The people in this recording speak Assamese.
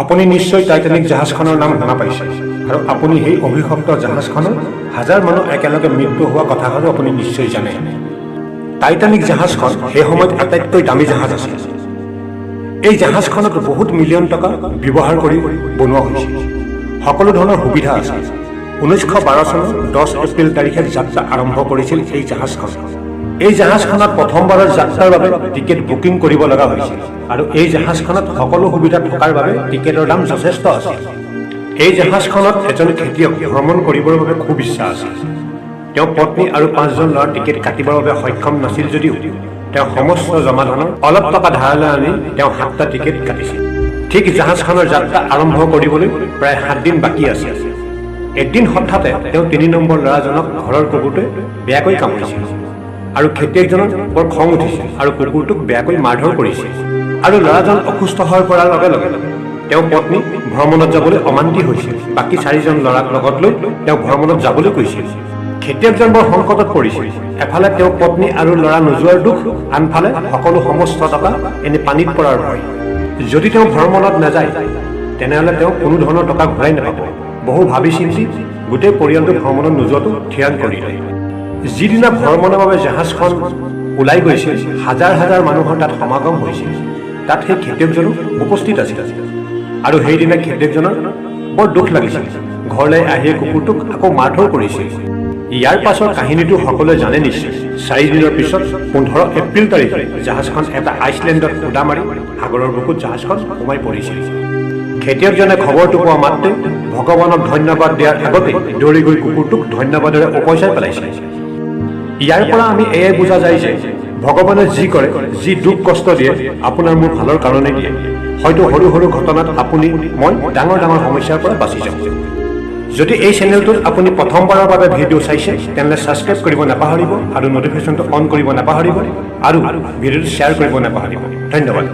আপুনি নিশ্চয় টাইটানিক জাহাজখনৰ নাম শুনা পাইছে আৰু আপুনি সেই অভিশপ্ত জাহাজখনত হাজাৰ মানুহ একেলগে মৃত্যু হোৱা কথাষাৰো আপুনি নিশ্চয় জানে। টাইটানিক জাহাজখন সেই সময়ত আটাইতকৈ দামী জাহাজ আছিল। এই জাহাজখনত বহুত মিলিয়ন টকা ব্যৱহাৰ কৰি বনোৱা হৈছিল। সকলো ধৰণৰ সুবিধা আছিল। 1912 চনৰ 10 এপ্ৰিল তাৰিখে যাত্ৰা আৰম্ভ কৰিছিল এই জাহাজখন। এই জাহাজখনত প্ৰথমবাৰৰ যাত্ৰাৰ বাবে টিকেট বুকিং কৰিব লগা হৈছিল আৰু এই জাহাজখনত সকলো সুবিধা থকাৰ বাবে টিকেটৰ দাম যথেষ্ট আছিল। এই জাহাজখনত এজন খেতিয়ক ভ্ৰমণ কৰিবৰ বাবে খুব ইচ্ছা আছিল। তেওঁ পত্নী আৰু পাঁচজন ল'ৰাৰ টিকেট কাটিবৰ বাবে সক্ষম নাছিল যদিও তেওঁ সমস্ত জমাধনৰ অলপ টকা ধাৰলৈ আনি তেওঁ সাতটা টিকেট কাটিছিল। ঠিক জাহাজখনৰ যাত্ৰা আৰম্ভ কৰিবলৈ প্ৰায় 7 দিন বাকী আছিল, এদিন হঠাতে তেওঁ তিনি নম্বৰ ল'ৰাজনক ঘৰৰ কুকুৰটোৱে বেয়াকৈ কামুৰিছিল আৰু খেতিয়কজনৰ বৰ খং উঠিছিল আৰু কুকুৰটোক বেয়াকৈ মাৰধৰ কৰিছিল আৰু ল'ৰাজন অসুস্থ হৈ পৰাৰ লগে লগে তেওঁ পত্নী ভ্ৰমণত যাবলৈ অমান্তি হৈছিল। বাকী চাৰিজন ল'ৰাক লগত লৈ তেওঁ ভ্ৰমণত যাবলৈ কৈছিল। খেতিয়কজন বৰ সংকটত পৰিছিল। এফালে তেওঁ পত্নী আৰু ল'ৰা নোযোৱাৰ দুখ, আনফালে সকলো সমস্ত টকা এনে পানীত পৰাৰ ভয়। যদি তেওঁ ভ্ৰমণত নাযায়, তেনেহ'লে তেওঁ কোনো ধৰণৰ টকা ঘূৰাই নাপাব। বহু ভাবি চিন্তি গোটেই পৰিয়ালটো ভ্ৰমণত নোযোৱাটো থিৰাং কৰিলে। যিদিনা ভ্ৰমণৰ বাবে জাহাজখন ওলাই গৈছিল, হাজাৰ হাজাৰ মানুহৰ তাত সমাগম হৈছিল। তাত সেই খেতিয়কজনো উপস্থিত আছিল আৰু সেইদিনা খেতিয়কজনৰ বৰ দুখ লাগিছিল। ঘৰলৈ আহিয়ে কুকুৰটোক আকৌ মাৰধৰ কৰিছিল। ইয়াৰ পাছৰ কাহিনীটো সকলোৱে জানে নিশ্চয়। 4 দিনৰ পিছত 15 এপ্ৰিল তাৰিখে জাহাজখন এটা আইচলেণ্ডত খুন্দা মাৰি সাগৰৰ বুকুত জাহাজখন সোমাই পৰিছিল। খেতিয়কজনে খবৰটো পোৱা মাত্ৰে ভগৱানক ধন্যবাদ দিয়াৰ আগতে দৌৰি গৈ কুকুৰটোক ধন্যবাদেৰে উপচাই পেলাইছিল। ইয়াৰ পৰা আমি এয়াই বুজা যায় যে ভগৱানে যি কৰে, যি দুখ কষ্ট দিয়ে, আপোনাৰ মোৰ ভালৰ কাৰণে দিয়ে। হয়তো সৰু সৰু ঘটনাত আপুনি মই ডাঙৰ ডাঙৰ সমস্যাৰ পৰা বাচি যাওঁ। যদি এই চেনেলটোত আপুনি প্ৰথমবাৰৰ বাবে ভিডিঅ' চাইছে, তেনেহ'লে ছাবস্ক্ৰাইব কৰিব নাপাহৰিব আৰু ন'টিফিকেশ্যনটো অন কৰিব নাপাহৰিব আৰু ভিডিঅ'টো শ্বেয়াৰ কৰিব নাপাহৰিব। ধন্যবাদ।